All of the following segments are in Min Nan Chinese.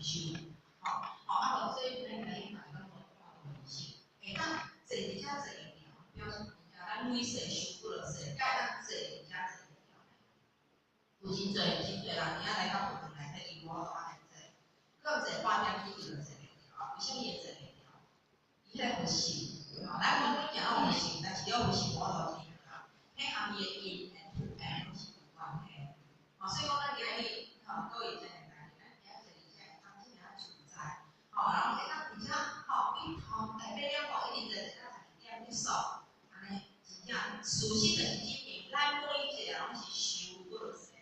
修，吼，吼啊無所以咱來講講無是，會當坐佇遮坐會牢，表示真正咱累世修久落世，才會當坐佇遮坐會牢。有真濟真濟人伫遐來到佛堂內底，伊無法度按呢坐，可能坐半點鐘伊就坐袂牢啊。為啥物會坐袂牢？伊彼個佛性，吼，咱每個人攏有佛性，但是你佛性無法度聽啊。彼含伊的因緣福緣攏是有關係。吼，所以講咱今日吼，各位真簡單，咱今日坐佇遮會當這爾仔自在，吼，然後會當佇遮吼，比頭下晡兩半一直坐坐到12點結束，按呢真正事實就是證明，咱每一個人攏是修過落世的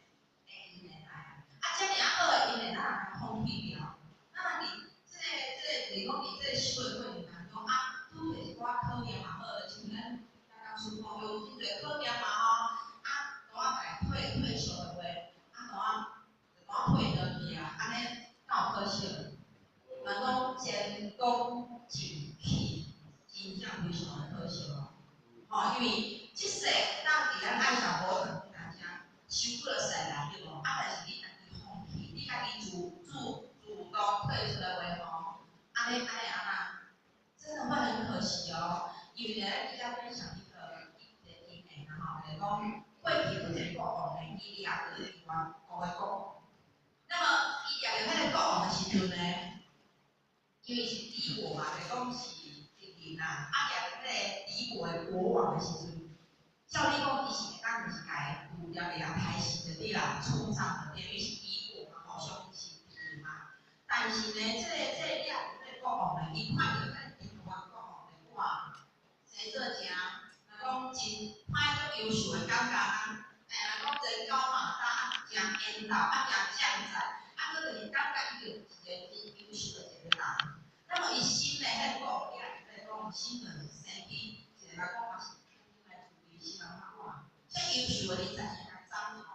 因緣來啊。啊，這爾仔好的因緣，咱也共放棄掉。咱若佇這個，就是講佇這個修的過程當中，啊，拄著一寡考驗嘛好，像咱剛剛師父有真濟考驗嘛吼，啊，當仔共退休的話，啊，當仔就當仔退轉去啊，按呢敢有可惜？人講前功盡棄，真正非常的可惜哦。吼，因為這世當佇咱愛上寶堂來遮修幾落世來對無？啊，但是你家己放棄，你家己自動退出的話吼，按呢按呢按怎？真的會很可惜哦。因為咧，咱佇遮分享一個經驗啦吼，就是講過去有一個國王呢，伊掠著另外五个國王。那麼伊掠著彼個國王的時陣呢，因為是敵國嘛，就是講是敵人啦。啊，掠著彼個敵國的國王的時陣，照理講，伊是會當就是共伊除掉，共殺死就對啦，處葬就對，因為是敵國嘛，互相是敵人嘛。但是呢，這個掠著這個國王呢，伊看著咱敵國的國王呢，哇，生做誠，若講真歹足優秀的感覺啊，哎，若講人高馬大，啊，誠緣投，啊，誠將在，啊，閣就是感覺伊就是一個真優秀的一個人。那麼伊心呢，彼個國王掠著這個國王心就是生起一個來講嘛是來自卑心啊，哇，遮優秀的人才是共斬頭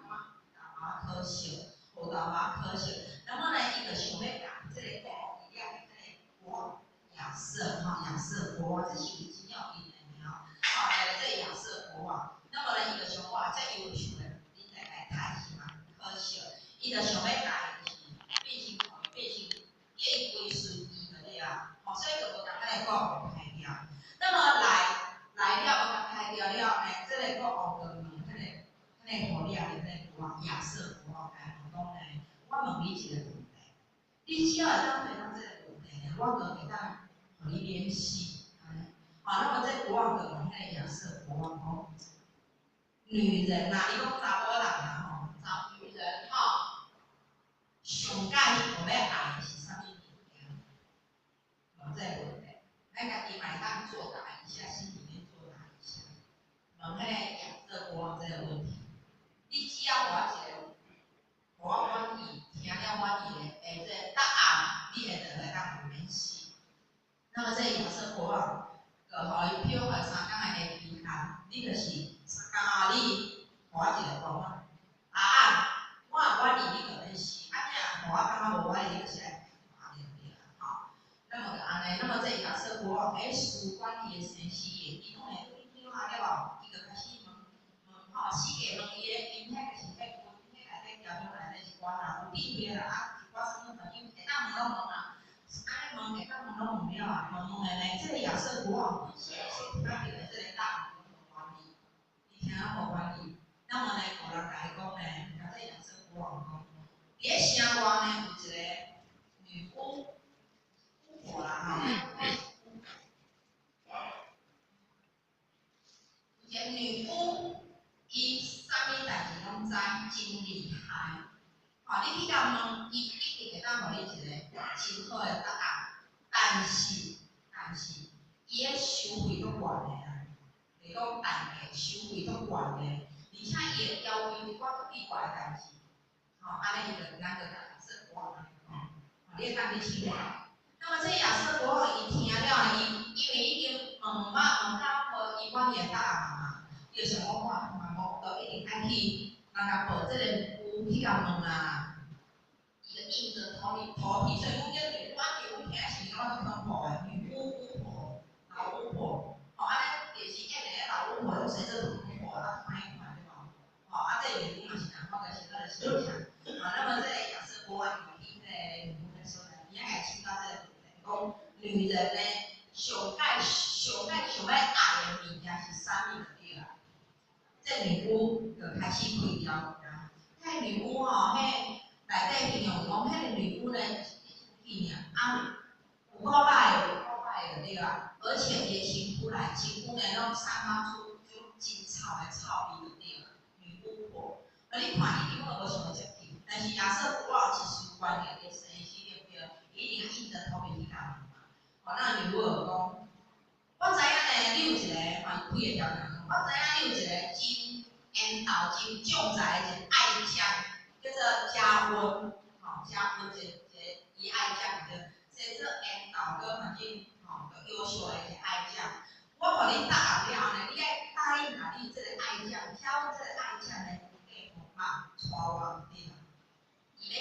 嘛，感覺有淡薄仔可惜，有淡薄仔可惜。那麼呢，伊就想欲共這個國王伊掠著這個國王亞瑟吼，亞瑟國王，這是有真有因的吼，吼，掠著這個亞瑟國王，那麼呢，伊就想哇，遮優秀的人才共殺死嘛，可惜，伊就想欲共伊就是變成變成叫伊歸順伊就對啊，吼，所以就無共彼個國王殺掉。那麼來了無共殺掉了呢，這個國王就問彼個予掠著彼個國王亞瑟國王來問講呢，我問你一個問題，你只要會當回答這個問題呢，我就會當予你免死。按呢，好，那麼這國王就問彼個亞瑟國王講，女人呐，伊講查某人啦吼，查女人吼，上蓋想欲愛的是啥物物件？問這個問題，咱家己嘛會當作答一下，心裡面作答一下。問彼個亞瑟國王這個問題，你只要予我一個，予我滿意，聽了滿意的，這個答案，你會就會當免死。那麼這個亞瑟國王就予伊批予三工的期限，你就是三工後你予我一個答案，答案我若滿意，你就免死；啊，你若予我感覺無滿意，你就是愛殺掉對啦，吼。那麼就按呢，那麼這個亞瑟國王事關伊的生死的，伊當然對對啊，對無？伊就開始問問吼，四界問伊的，𪜶彼個是彼軍，彼內底條中內底一寡人有智慧啦，啊，一寡啥物朋友會當問攏問啊，按呢問會當問攏問了啊，問問的呢，這個亞瑟國王本身所聽著的這個答案攏無滿意，伊聽了無滿意，那麼呢，有人共伊講呢，共這個亞瑟國王講，佇咧城外呢有一個女巫，巫婆啦吼，有一個女巫，伊啥物代誌攏知，真厲害。吼，你去共問，伊一定會當予你一個真好的答案。但是，伊的收費足懸的啦，就是講代價收費足懸的，而且伊會要求一寡足奇怪的代誌。吼，按呢伊就咱就共亞瑟國王按呢講，吼，你會當去請教。那麼這亞瑟國王伊聽了，伊因為已經問問啊問到無伊滿意的答案嘛，伊就想講哇，嘛無就一定愛去，人共報這個巫去共問啊。伊就硬著頭皮，所以講叫做我叫阮聽的時陣，感覺足恐怖的，女巫巫婆、老巫婆，吼，按呢電視演的彼老巫婆攏生做足恐怖啊，足歹看對無？吼，啊，這個女巫嘛是仝款個是咱的形象。啊，那麼這個亞瑟國王就去彼個女巫的女人呢，上蓋上蓋上欲愛的物件是啥物就對啊？這女巫就開始開刁啊！彼女巫吼，彼內底形容講，彼个女巫呢，一爾啊，有夠歹的，有夠歹的就對啊！而且也身軀內身軀呢，攏散發出種真臭的臭味就對啊。女巫婆，啊，你看伊根本無想欲接去，但是亞瑟國王是事關鍵的生死對不對？伊一定硬著頭皮去共問嘛。吼，那女巫就講，我知影呢，你有一個，吼，伊開個條件，我知影你有一個真緣投、真將才的一個愛將，叫做加溫，吼，加溫一個一個伊愛將對，說做緣投閣反正吼，閣優秀的一個愛將。我予你答應了後呢，你愛答應啊，你這個愛將，加溫這個愛將呢，嫁予我，娶我對啦。伊欲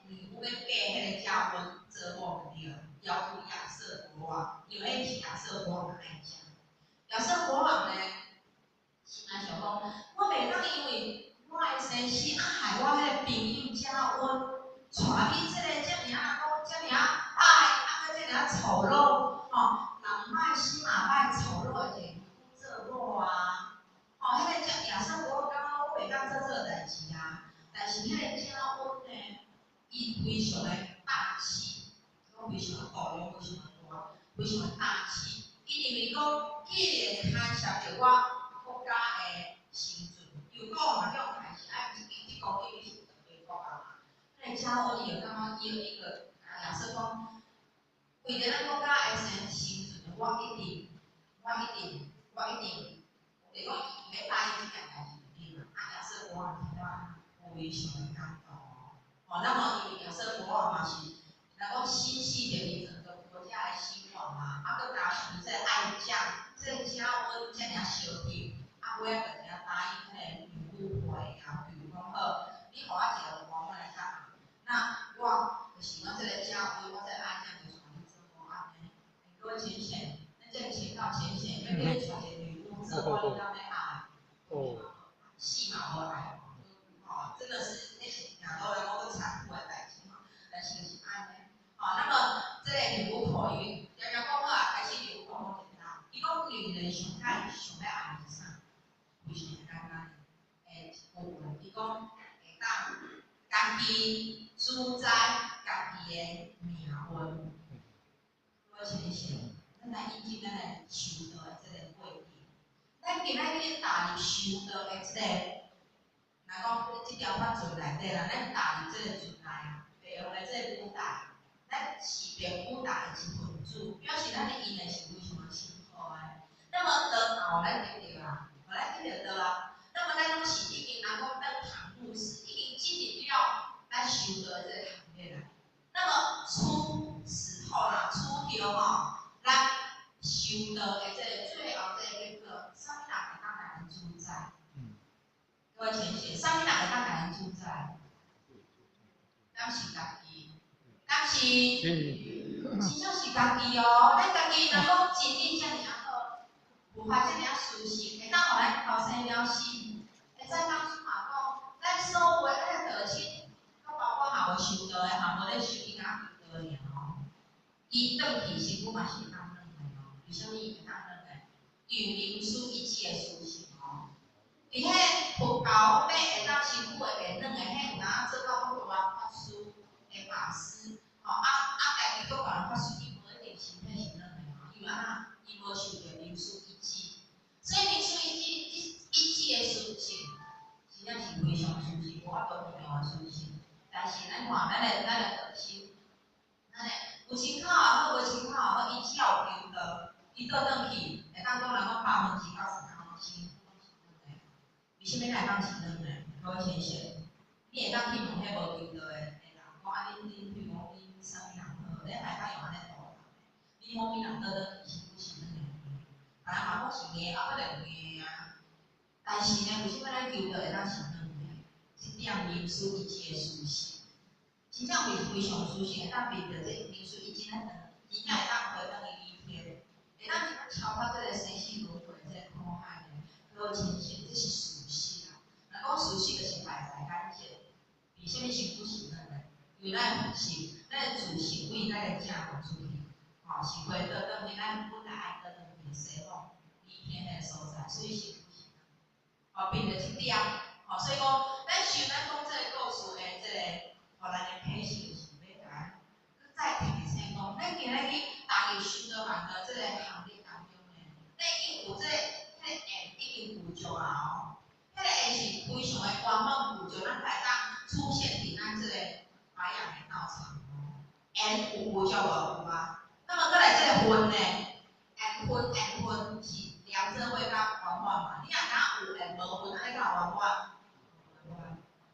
女巫欲嫁彼個加溫做某對，要求亞瑟國王，因為彼是亞瑟國王的愛將。亞瑟國王呢，心內想講，我袂當因為我的先生啊害我彼個朋友加溫，娶去這個遮爾仔講遮爾仔歹，啊閣遮爾仔醜陋，吼，人歹心嘛歹，醜陋的一個女巫做某啊，吼，彼個亞瑟國王感覺我袂當做這個代誌啊，但是彼個加溫呢，伊非常的霸氣，講非常的度量非常的大，非常的大氣。伊認為講，既然牽涉著我國家的生存，又講嘛叫還是愛這這公因為是長國啊嘛。彼個加溫伊就感覺伊有一個亞瑟講，為著咱國家的生存，我一定，我一定，我一定，就講伊欲答應這件代誌對嘛。啊，亞瑟國王聽了非常的感動哦。哦，那麼因為亞瑟國王嘛是，若講心繫著伊整個國家的興亡嘛，啊，閣加上伊這個愛將，這個加溫遮爾相挺，啊，尾仔就爾答應彼個女巫婆的要求，講好，你予我一個王，我來答應。那我就是我這個加溫，我這個愛將就娶你做某按呢。各位淺顯，咱這個淺到淺顯，欲叫你娶一個女巫做某，你敢欲愛？哦。死嘛無愛，吼，真的是彼是聽到來講閣殘酷的代誌吼，但是就是按呢。吼，那麼這個女巫婆伊常常講好啊，開始女巫婆講一下，伊講女人上愛上欲愛的是啥？非常簡單的，一句話，伊講會當家己主宰家己的命運。各位淺顯，咱來引進咱來修道的這個過程。咱今仔日踏入修道的這個，若講這條法船內底啦，咱踏入這個船內啊，白用的這個舞台，咱是白舞台的一份子，表示咱的因緣是非常的深厚的。那麼道後咱得著啊，咱得著道啊。那麼咱攏是已經，人講登堂入室，已經進入了咱修道的這個行列內。那麼出死後啦，出掉吼，咱修道的這個最後這個結果，啥物人會當來主宰？各位淺顯，啥物人會當來主宰？敢是家己？敢是？真正是家己哦！咱家己若講真理遮爾仔好，佛法遮爾仔殊勝，會當予咱頭生了死。會使當初嘛講，咱所有的咱的道親，閣包括也無修道的，也無咧修，伊敢若求道爾哦。伊轉去身軀嘛是會當軟的哦。為啥物會當軟的？因為靈思一致的殊勝哦。佇彼佛教欲會當身軀會變軟的，彼有當做到閣大法師的法師，吼啊啊！家己閣別人法師，伊無一定身體是軟的哦，因為按怎？伊無受著靈思一致，所以靈思一致一致的殊勝，真正是非常殊勝，無法度形容的殊勝。但是咱看咱的道親，咱的有親口也好，無親口也好，伊只要有求道，伊倒轉去會當講人講90%攏身軀攏是軟的。為啥物咱會當是軟的？各位淺顯，你會當去問彼無求道的人講啊，恁譬如講恁啥物人好，恁會當用按呢度人？你某物人倒轉去身軀是軟的，別人嘛講是硬，啊，可能硬啊。但是呢，為啥物咱求道會當是軟的？這點靈思一致的殊勝，真正非非常殊勝，會當憑著這靈思一致，咱真正會當回轉去理天，會當真正超脫這個生死輪迴這個苦海呢。各位淺顯，這是事實啊。若講事實，就是擺在眼前。為啥物身軀是軟的？因為咱的佛性，咱的自性為咱的正悟出去，吼，是回倒轉去咱本來愛倒轉去的西方離天的所在，所以是有吼，憑著這點，吼，所以講，咱想咱講這个故事的這个，予咱的啟示，就是欲共咱閣再提醒講，咱今日去踏入修道院的這个行列當中呢，咱已經有這个，彼个緣已經具足啊哦，彼个緣是非常的圓滿具足，咱才會當出現佇咱這個白羊的道場哦。緣有具足無？有啊。那麼閣來這個分呢？緣分緣分是兩者會較圓滿嘛？你若敢有緣無分，按呢敢有圓滿？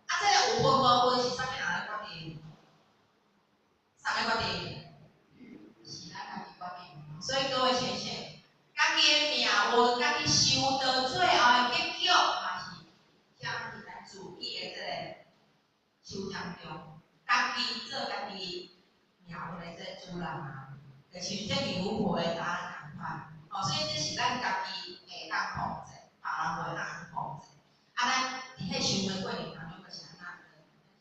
啊，這個有分無分是啥物人來決定？啥人決定？是咱家己決定。所以各位淺顯，家己的命運，家己修道最後的結局，嘛是將佇咱自己的這個手掌中，家己做家己命運的這個主人啊。就像這女巫婆的答案仝款，哦，所以這是咱家己會當控制，別人袂當控制。啊，咱佇彼修的過程當中，就是按怎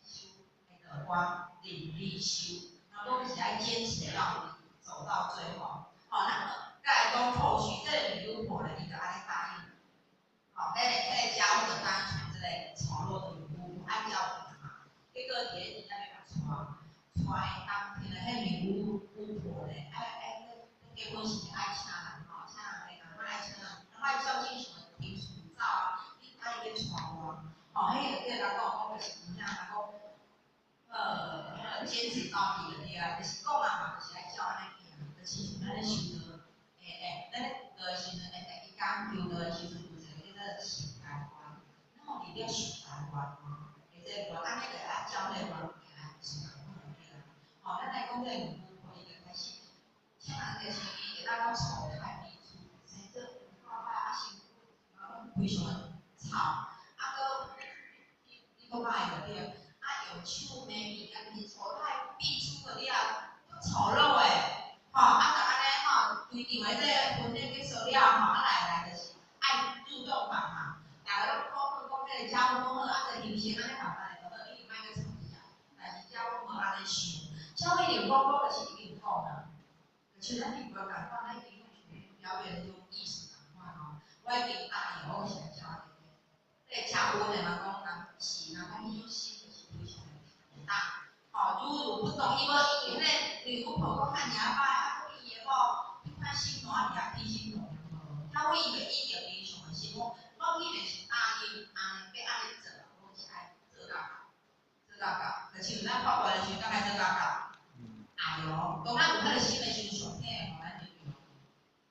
修彼個我忍力修，然後就是愛堅持到底，走到最後。好，那麼再來講後續，這個女巫婆呢，伊就按呢答應。好，彼個家伙就答應這個醜陋的女巫婆愛叫伊嘛，結果佇咧真正欲共娶，娶的當天的彼女巫巫婆咧，愛愛結婚時愛請人吼，請人來共愛請人，愛照正常的程序走啊，你答應欲娶我，吼，彼个叫人講講就是真正人講，堅持到底就對啊，就是講啊嘛，就是愛照按呢行，就是咱咧修道，會會，咱咧修道的時陣，會伊講修道的時陣有一個叫做受大願，咱吼佇咧受大願吼，會這個願，按呢就愛照彼個願行，就是仝款對啊。吼，咱來講這個女巫婆，伊就開始請人個生伊會當講醜態百出，生做破歹啊，身軀非常的臭，啊，閣你閣歹就對，啊，用手罵物件，就是醜態百出就了，足醜陋的，吼，啊，就按呢吼，規場的這個婚禮結束了吼，啊來來就是愛入洞房嘛，逐个攏講好講彼個家務講好，啊，這個行程按呢慢慢的就好，你莫閣創啥，但是家務無按呢想，小美玲講講就是已經講啊，就像咱另外仝款，咱已經表演這種意思仝款吼，我已經答應，我就是愛照按呢。這個家務的嘛講，人是人講彼種心就是非常的大，吼，如如不動，伊無因為彼個女巫婆講遐爾歹，啊，閣伊的某彼款心肝佇遐起心動念無，他會以為伊著非常的心，講我既然是答應按呢欲按呢做，我就是愛做到到，做到到，就像咱發願的時陣，敢愛做到到？愛哦，當咱有彼個心的時陣，上天會予咱力量，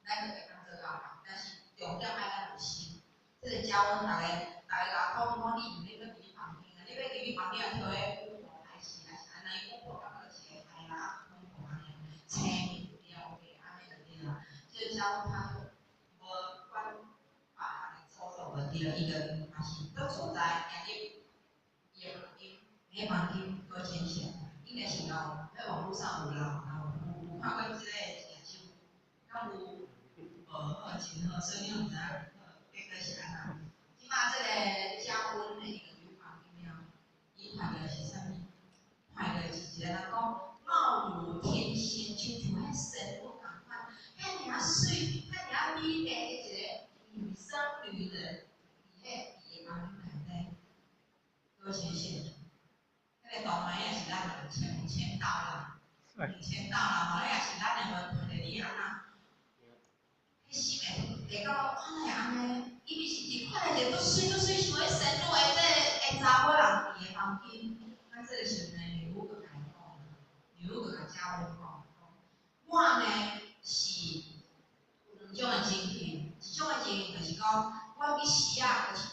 咱就會當做到到。但是重點愛咱有心。這個家阮逐个，逐个共講講，你毋免閣入去房間啊，你欲入去房間佇彼巫婆害死，還是按怎？巫婆感覺就是會害啊，巫婆按呢，青面了解按呢就對啦。這個家阮他就無管別人的丑陋就對，伊就嘛是足自在行入伊的房間，彼房間閣淺顯，應該是有喺網路上有啦，有有看過這個劇集，敢有？無好真好，所以你毋知影結果是按怎。這馬這個結婚的伊就入房間了，伊看著是啥物？看著是一個人講貌如天仙，親像彼仙女仝款，遐爾仔媠，遐爾仔美麗的一個女生女人，佇彼伊的房間內底，閣淺顯。彼個當然也是咱人簽簽到啦，簽到啦吼，彼也是咱的話，看著你按怎？彼心會會感覺我哪會按呢？伊毋是一看著一個足媠足媠，像彼仙女的這個查某人佇个房間，啊，這個時陣呢，女巫就共伊講，女巫就共嘉文講，我呢是有兩種的情形，一種的情形就是講，我去時啊，就是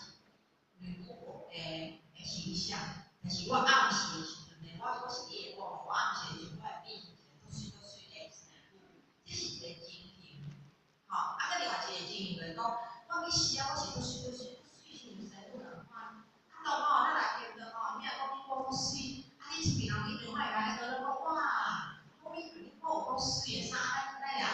女巫婆的形象，但是我暗時的時陣呢，我是你的某，我暗時的時陣，我會變成一個足媠足媠的仙女，這是一個情形。吼，啊，閣另外一個情形就是講，我去時啊，我是足媠足媠足媠像仙女仝款。啊，當吼，咱來見到吼，你若講我足媠，啊，你這邊人一定會來學咧講哇，講你你某有夠媠的啥，咱咱會按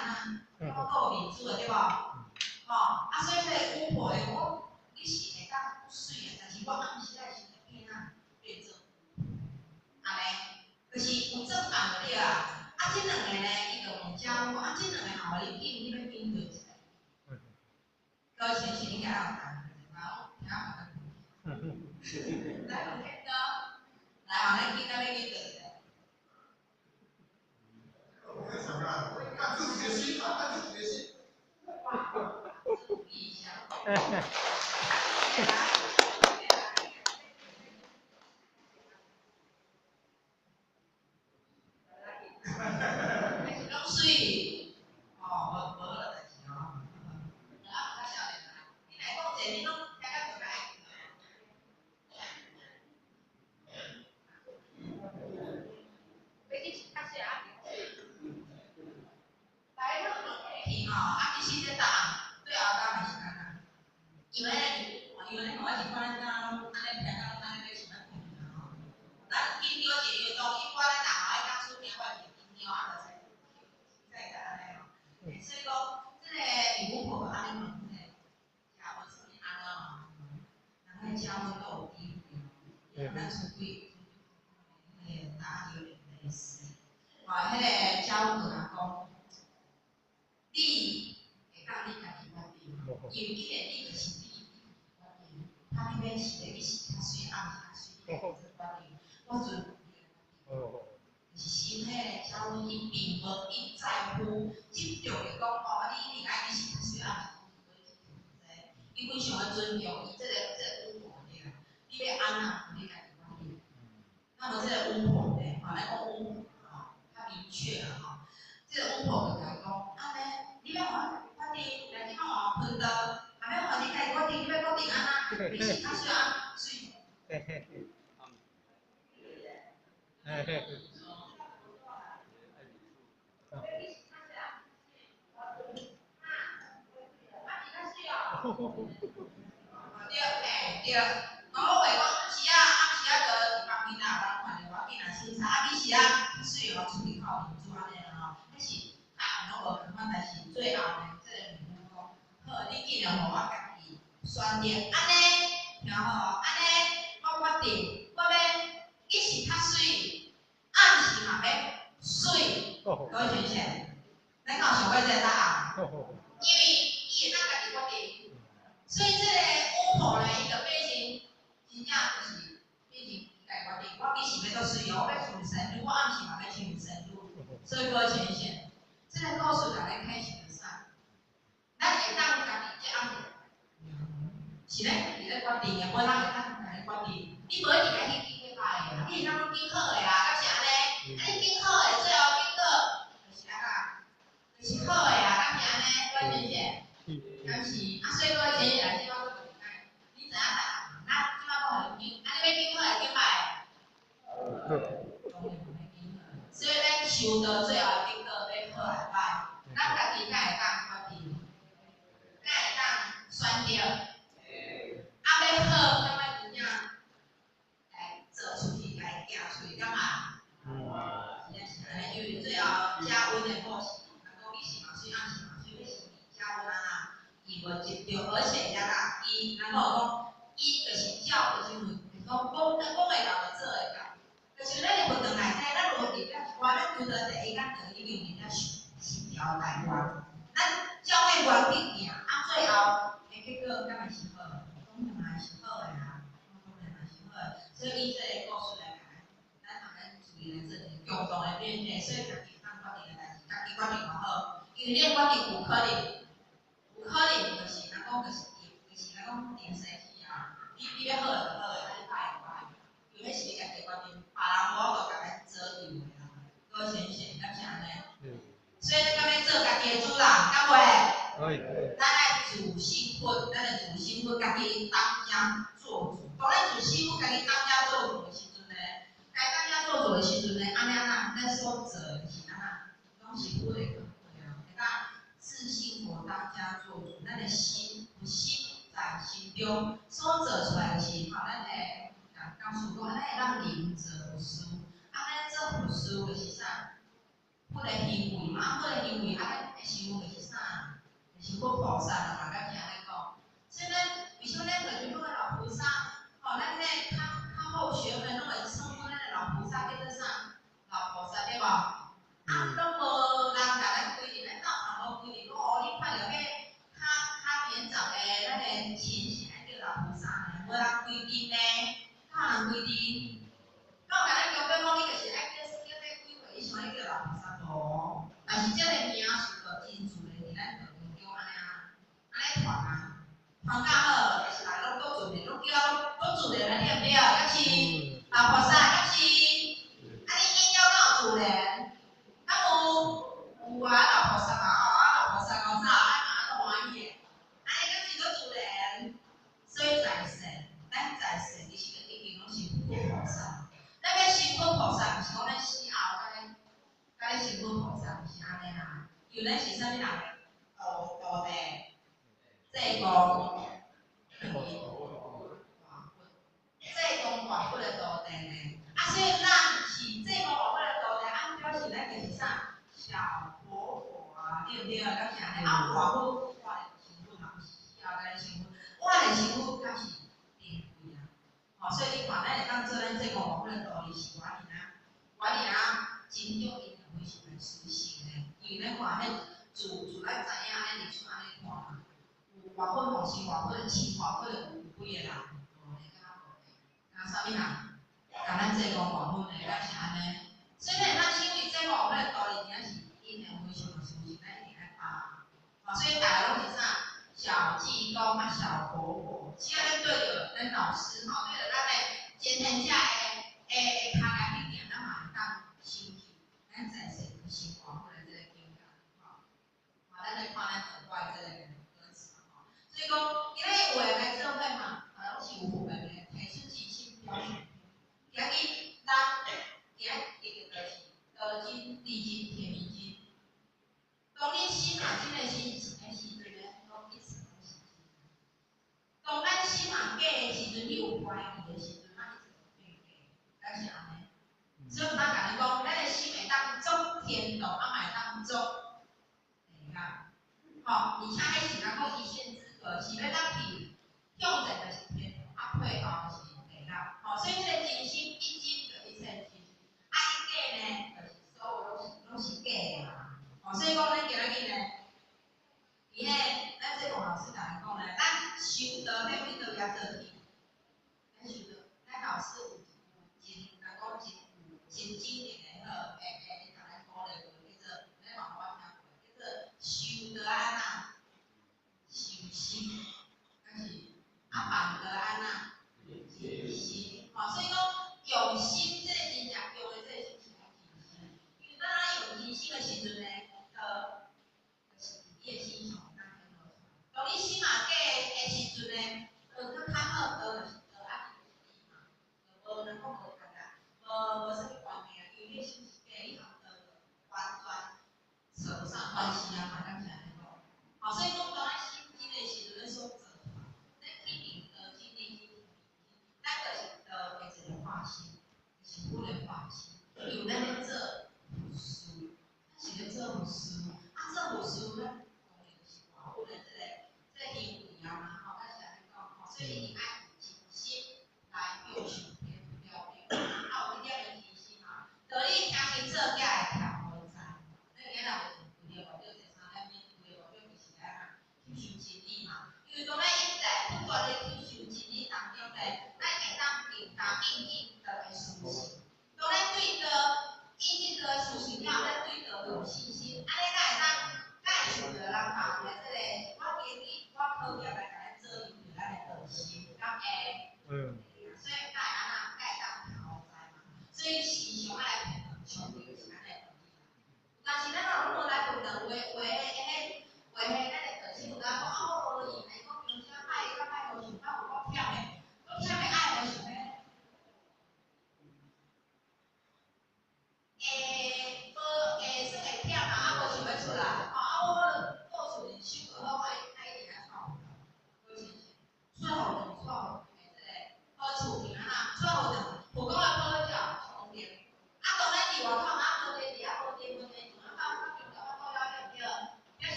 怎？我夠有面子的對無？吼，啊，所以這個巫婆會講，你是會當足媠的，但是我暗時仔時會變啊，變做按呢，就是有正反對啊。啊，這兩個呢，伊就問呢，遮有啊，這兩个項予你揀，你欲揀佗一个？各位先生應該有答案，我聽下。來，問結果，來，予咱揀，咱欲揀佗一个？我在想啊，看自己的心啊，看自己的心。注意一下。還是攏媠？哦，無無好代誌哦。啊，較少年啊，你來講者，你攏聽甲無較愛聽。欲去較小啊？來，咱去吼，啊，其實這答案最後答案是按怎？因為因為咱我是看咱敢攏按呢聽甲攏按呢欲想欲困啊吼。咱緊張者，因為當一般咱人吼愛講出名，我會緊張啊，就會會按呢吼。所以講，這个李巫婆按呢問這個嘉溫啥物按怎嘛？人愛嘉溫都有機會，咱出軌，彼个答案有點類似。吼，彼个嘉溫就共講，你會當你家己決定，因為既然你就是你決定，啊，你欲是欲是較媠，暗時較媠，你家己做決定，我尊重你的決定。就是心彼个嘉溫伊並無去在乎執著的講，哦，你一定愛你是較媠，暗時伊非常的尊重伊這个巫婆對啦，你欲按怎，你家己決定。那麼這个巫婆呢，吼，咱講巫婆吼，較明確啦吼。這个巫婆就共伊講，按呢，你欲予我決定，來這擺予我噴刀，若欲予你家己決定，你欲決定按怎？你是較媠按媠？嘿嘿嘿嘿嘿。對，嘿，對。我話講，暗時仔，暗時仔就佇房間內，無人看著無要緊啦，凊彩啊，彼時仔較媠哦，出去靠面子按呢啦吼。彼是答案攏無仝款，但是最後呢，這个女巫講，好，你既然予我家己選擇，按呢，聽好哦，按呢，我決定，我欲日時較媠，暗時嘛欲媠，各位先生，咱敢有想過這个答案？因為伊會當家己決定，所以這个巫婆呢，伊就變成真正就是變成伊家己決定，我幾時欲做媠哦，我欲像仙女，我暗時嘛欲像仙女，所以各位先生，這个故事共咱啟示著啥？咱會當家己這暗時，是咱家己咧決定的，無人會當共你決定。你無一定愛去揀較歹的，你會當揀好的啊，敢是按呢？啊，你揀好的，最後結果就是按怎？就是好的啊，敢是按呢？各位先生，敢是？啊，所以各位先生來，這擺閣問你，你知影答案？咱這擺講予你揀，啊，你欲揀好的，揀歹的？當然欲揀好。所以咱修道最後的結果欲好抑歹？咱家己敢會當決定？敢會當選擇？啊，欲好，敢欲真正來做出去，來行出去，敢嘛？真正是按呢，因為最後嘉溫的故事，人講日時嘛媠，暗時嘛媠，欲是嘉溫啊，伊無執著，而且也啦，伊人講講，伊就是照，就是講講講會到就做會到。就像咱佇佛堂內底，咱如果入了一寡，咱拄著第一工就已經入了十條大願，咱照彼願去行，啊，最後的結果敢會是好的？當然嘛是好的啊，當然嘛是好的。所以以這个故事來共咱，咱通咱注意來做一个共同的勉勵，所以家己當決定的代誌，家己決定嘛好，因為你的決定有可能，有可能就是人講就是就是人講定生死啊，你欲好就好的，啊你歹就歹，因為彼是你家己的決定，別人無法度共咱左右的啦。各位先生，敢是按呢？所以咱敢欲做家己的主人，敢袂？咱愛自信佛，咱的自信佛，家己當家做主。當咱自信佛，家己當家做主的時陣呢，家己當家做主的時陣呢，按呢按怎，咱所做的是按怎，攏是佛的對啊。會當自信佛當家做主，咱的心有心在心中所做出來的是吼，咱的講師講，咱會當靈做佛事，啊，咱做佛事就是啥？佛的行為嘛，啊，佛的行為，啊，咱的行為就是啥？就是佛菩薩啦嘛，敢是按呢講？所以咱為啥物咱就講的老菩薩，吼，咱彼個較較後學們攏會稱呼咱的老菩薩叫做啥？老菩薩對無？啊，攏無人共咱想彼叫老菩薩無？但是這個名詞就真自然佇咱道場中按呢啊，按呢傳啊，傳較好，就是人攏閣自然，攏叫閣自然啊，對毋對？敢是老菩薩，敢是？啊，你研究敢有自然？敢有？有啊，老菩薩嘛，哦，啊老菩薩講啥？啊嘛都歡喜的，按呢敢是閣自然？所以在世，咱在世其實就已經攏是佛菩薩。咱欲成佛菩薩，毋是講咱死後才咧成佛菩薩，毋是按呢啦。因為咱是啥物人？徒弟，濟公，濟公活佛的徒弟呢。啊，所以咱是濟公活佛的徒弟，啊，表示咱就是啥？小活佛啊，對毋對？敢是按呢？啊，活佛活的成佛嘛，毋是死後才咧成佛，活的成佛較是定位啊。吼，所以你看，咱會當做咱濟公活佛的徒弟是偌爾啊，偌爾啊，真足因會非常的殊勝呢。因為咱看彼自咱知影按呢歷史按呢看嘛，有活佛奉行活佛、親活佛的有幾個人？無呢，敢若無呢？敢啥物人？共咱濟公活佛的，敢是按呢？所以咱會當成為濟公活佛的徒弟，真正是因的非常的殊勝，咱一定愛拍。吼，所以大家攏是啥？小濟公啊，小活佛，只要咱對著咱老師吼，對著咱的前賢者的跤來去行，咱嘛會當修行，咱在世就成活佛的這個境界，吼。好，咱來看咱道觀的這個歌詞吼。所以講，今仔日有閒來做伙嘛，啊，攏是有福緣的，提出真心表示。今日咱今仔日就是道真、理真、天命真。當你心若真的心是的時陣呢，攏一切攏是真。當咱心若假的時陣，你有懷疑的時陣，咱一切就變假，敢是按呢？所以毋通共你講，咱的心會當作天堂，啊嘛會當作地獄。吼，而且彼是人講一線之隔，是欲咱去向前就是天堂，啊退後就是地獄。吼，所以這個真心一真就一切真，啊一假呢，就是所有攏是假的啦。吼，所以講咱今仔日呢，佇彼咱這王老師共咱講呢，咱修道欲佇佗位做起？咱修道，咱老師有真，人講真有真經典的好，會共咱鼓勵話，叫做咱嘛無聽過，叫做修道按怎？修心，敢是啊辦道按怎？盡心。吼，所以講用心，這個真正用的這個心是愛真心。因為當咱用真心的時陣呢，道就是佇你的身上會當顯露出來。當你心若假的時陣呢，道較較好，道就是道，啊，就是你嘛，就無人講無共啦，無啥物關係啊，因為你的心是假，你和道完全扯不上關係啊嘛，敢是按呢講？好，所以講當咱心真的時陣，咱所做，咱肯定道真、理真、天命真，咱就是道的一個化身，就是佛的化身，因為咱咧做佛事，咱是咧做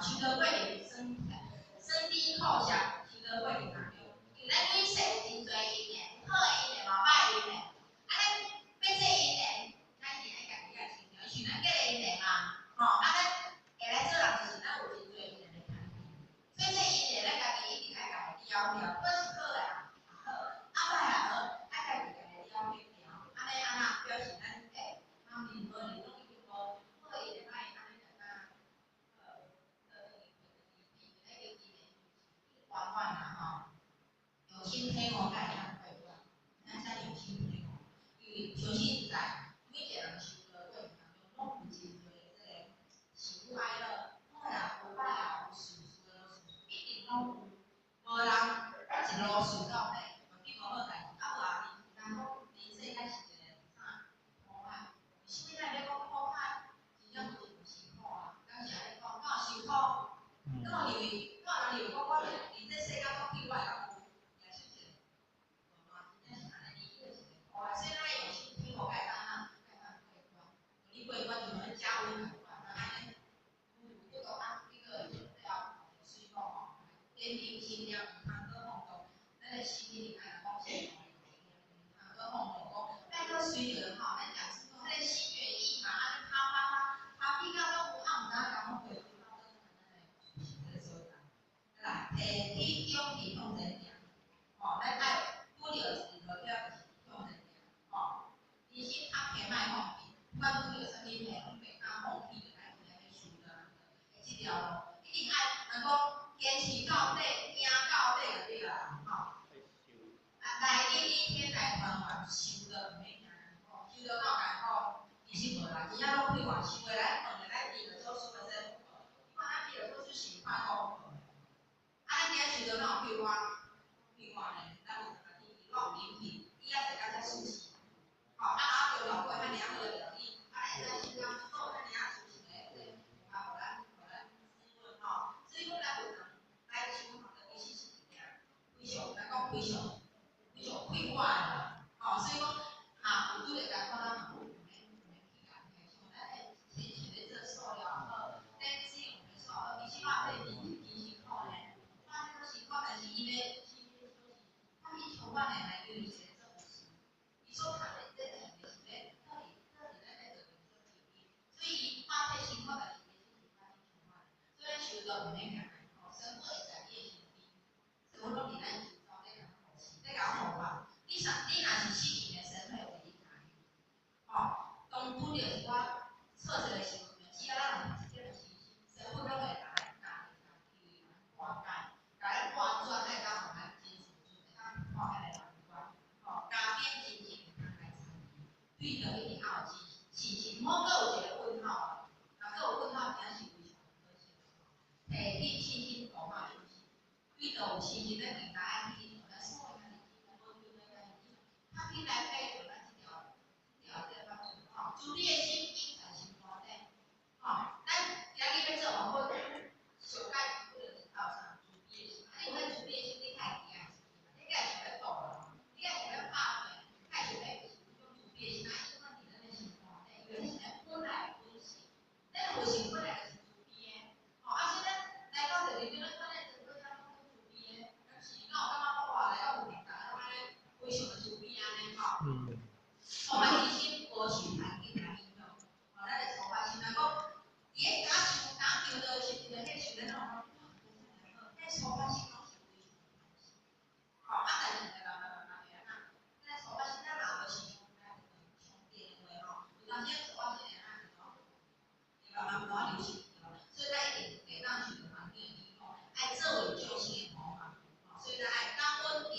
修道過程酸酸甜苦澀，修道過程當中，因為咱累世有真濟因緣，有好的因緣嘛，歹的因緣。啊，咱欲做因緣，咱一定愛家己愛清楚，像咱結的因緣嘛，吼，啊，咱會來做人就是咱有真濟因緣來牽所以這因緣咱家己一定愛家己了了，不管是好的也好，啊歹也好，愛家己家己了了。按呢按怎表示咱欸，人任何人攏已經無好的因緣歹按呢就敢好，咱叫因緣圓滿啦吼，用心體悟才會當過關，咱才用心體悟，因為相信在每一個人修道過程當中，攏有真濟的這個喜怒哀樂，好也有，歹也有，順順的順，一定攏有，無人一路順到底，絕對無好代誌。啊無啊，人講人世間是一個啥苦海？為啥物咱會欲講苦海？真正有真辛苦啊！敢是按呢講，敢有辛苦？敢有認為？敢有人認為講我佇這世間講比我會較有？舉手一下，無嘛，真正是按呢，伊就是一個苦海。所以咱愛用心體悟，才會當按怎，才會當過關。你過關就像咧加溫仝款，按呢，有這個啊，這個了水果吼，點燈心念，毋通閣放縱，咱的心一定愛講是毋通閣放縱，講莫閣隨著吼，咱講是講彼個心猿意馬，按呢跑跑跑，跑去到攏有暗毋知影共阮過去到倒咱的這個所在。來，提起勇氣向前行，吼，咱愛拄著一落了就是向前行，吼，人生較輕莫放棄，不管拄著啥物問題，攏袂當放棄，就來去來去修道這條路，一定愛人講堅持到底，行到底就對啦，吼。啊，來你你天來團圓，修道毋免驚艱苦，修道哪有艱苦？其實無啦，真正攏快活，想袂來問的來提著做事的這你看咱提著做事是快活無？啊，咱今仔修道哪有快活？快活呢？咱有三個天，攏有冷氣，伊仔坐甲遮舒適。吼，啊，若中晝過遐爾仔好的料理，啊，咱會使心感好，遐爾仔舒適的這啊，予咱予咱滋潤吼。所以講咱有通來修行的其實是一件非常，咱講非常非常快活的啦。吼，所以講，哈，有拄著艱苦，咱嘛毋免毋免去共聽，像咱的前世咧做塑料好，咱使用的塑料，其實嘛這真真辛苦呢。嘛這個辛苦，但是伊咧心咧休息，較去充滿的來因為是咧做護士，伊所讀的這個是咧做佇做佇咱咧做做醫所以伊拍體辛苦，但是伊的心是較去充滿。所以咱修道毋免驚艱苦，神父會在你的身邊，神父攏佇咱周遭咧共護持，咧共護吧。你若你若是信伊的，神會為你加油。吼，當拄著一寡挫折的時陣，只要咱有一點信心，神父攏會共咱加加去化解，共咱化轉，會當予咱真順順，會當突破彼個難關。吼，加勉真正會當來參與，對道一定要有信心，毋好閣有一個問號啊！若閣有問號，真正是非常可惜。提起信心，大馬信心，對道有信心，咱更加愛去咱所有家己無對咱家己，較緊來解決咱這條這條這個法則吼，慈悲的心隱藏心肝底，吼，咱今日欲做王好，上解決就是靠啥？慈悲的心。啊，你有彼慈悲的心，你較會驚的時陣，你較會想欲度人，你較會想欲拍拼，較會想欲是迄種慈悲的心，啊，永遠佇咱的心肝底，因為這是咱本來的本性，咱佛性本來就是慈悲的，吼，啊，所以咱來到這裡，咱看咱做伙遮攏總慈悲的，敢是？敢有感覺講哇，來到有大家攏按呢非常的慈悲按呢，吼。充滿信心，無受環境來影響。吼，咱的充滿心，若講佇咧敢想敢求的時陣，彼想咱攏講哇，真好，彼充滿心攏是非常的開心。吼，啊，但是慢慢慢慢會按怎？咱充滿心，咱若無是充電的話吼，有當時充滿心會按怎？會慢慢慢流失去。所以咱一定會當受著環境的影響，愛做為救星的模範。吼，所以咱愛感恩成就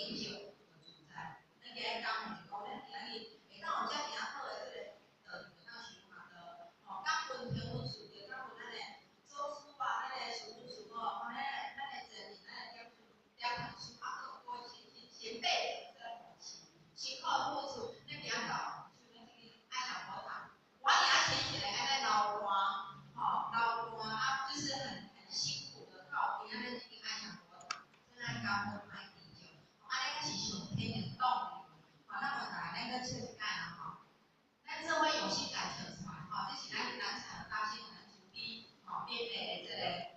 自在。咱今日感恩是講，咱今日會當有遮爾仔好的這個道場會當修行道，吼，感恩天恩師對，感恩咱的祖師啊，咱的師父師母，吼，咱的咱的前人，咱的點點師，啊，閣有各位先先前輩的這個扶持，辛苦的付出，咱行到像咱這個愛上佛堂，我爾淺淺的按呢流汗，吼，流汗啊，就是很很辛苦的靠邊按呢這間愛上佛堂，所以咱感恩愛知足，按呢才是上天的動力。好，那麼來，咱閣笑一擺啦吼。咱做伙用心來笑出來，吼，這是咱南產大新咱慈悲吼，免費的這個。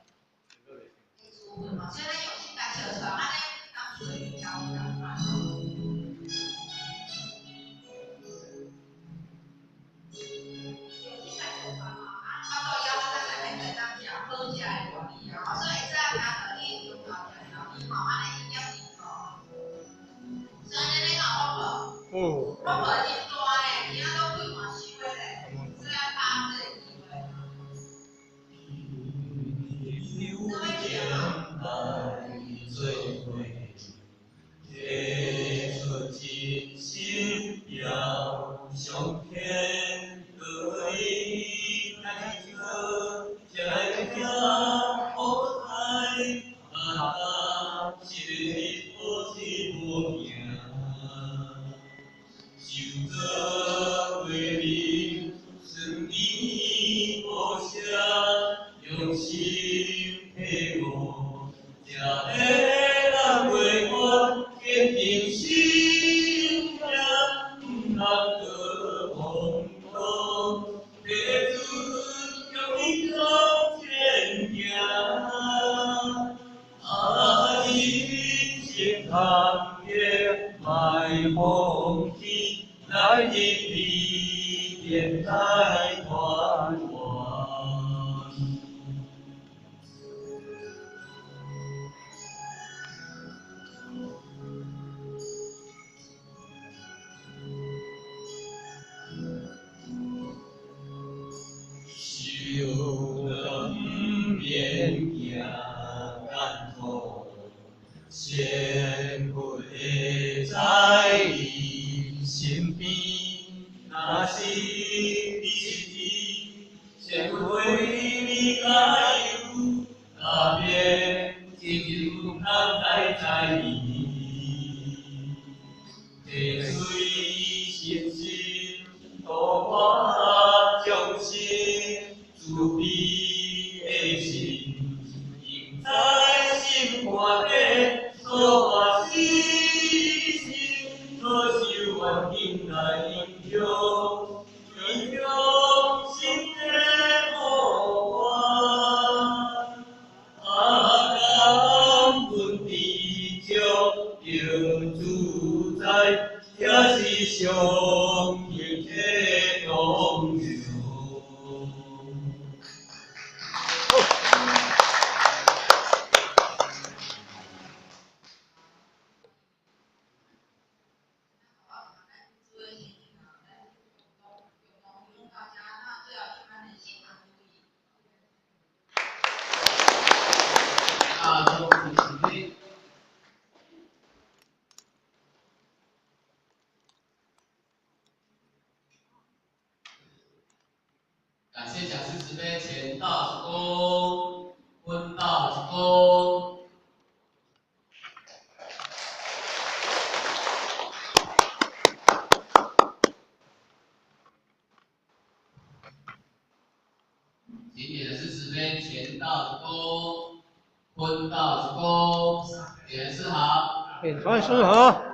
才会当袂愿坚定信念，毋通阁风光，地主强向前行。啊，人生坎坷莫放弃，咱一理念来团圆。修道毋免惊艰苦，仙佛会在你身边。若是你失意，先为你加油，那边真有人来在意。地水深深，度我众生，慈悲的心，永在心肝底，所化是心，所修愿景来影响，影响心的无关。啊，感恩知足得自在，这是上幸的荣耀。感谢讲师慈悲，前道一躬，分道一躬。请点师慈悲，前道一躬，分道一躬，点师好。点传师好。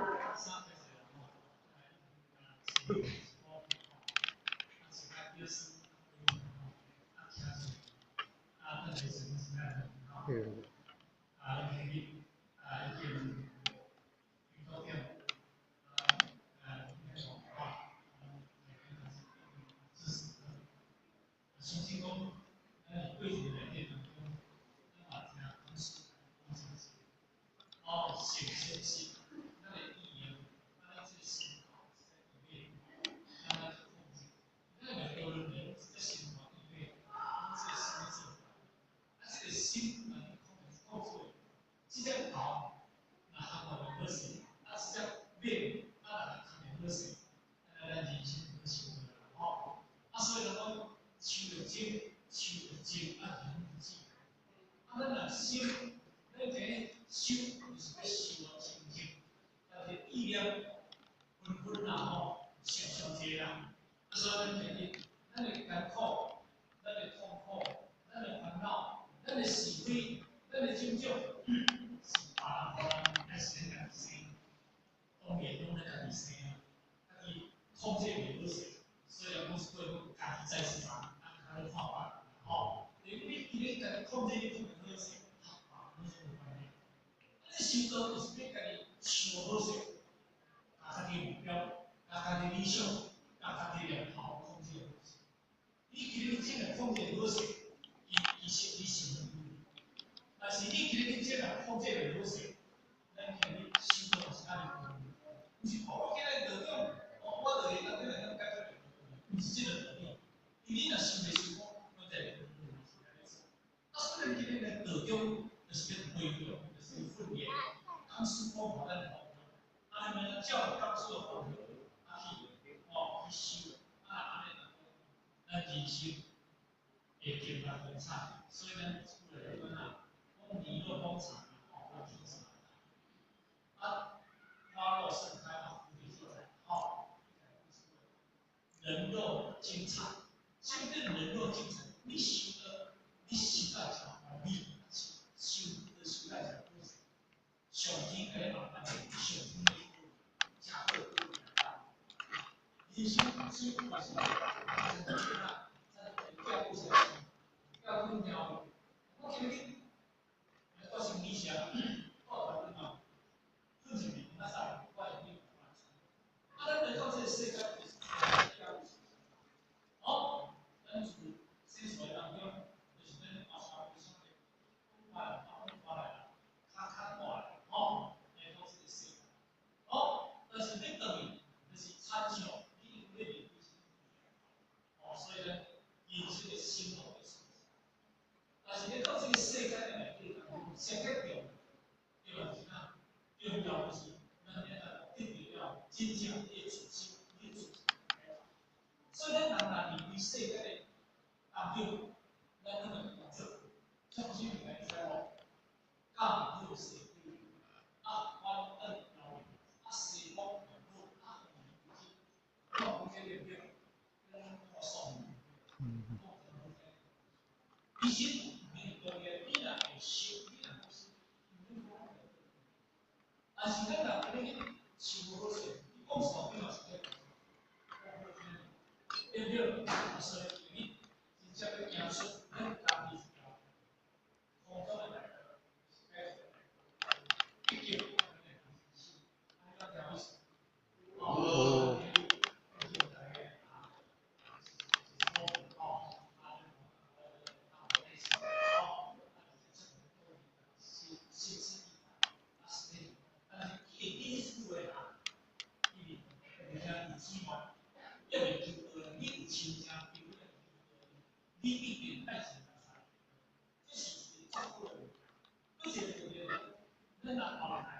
人肉精彩，什么叫人肉精彩？你修的，你修到真完美，修修到真好势，水庫的時陣，啊，咱叫叫阮鳥，我今日我先理想，我台嘛，困一暝，啊使，我會去。啊，咱來到這個世界就是教育，哦，咱自生出來當中，就是咱阿爸阿媽來，阿公阿來啦，較較大啦，吼，來到這個世界，哦，但是你轉去，就是親像你咧面對，哦，所以咧，人生的生活的事。但是你到這個世界內底，上較重要是啥？重要就是咱會當得到了真正的自信，你的自信。所以咱人若離開世界的當中，咱攏會工作，創新來知無？教好社會，啊，反轉教育，啊，西方良好，啊，我講這個對，咱我爽。其實毋免當然，你若會修，你若無修，但是咱若安呢去想無好勢，你講山頂嘛是咧，對不對？所以你真正欲行出咱家己一條空中的來，畢竟咱的人生，哦。你一定愛是這是一個照顧的，閣一個就是咱若後來，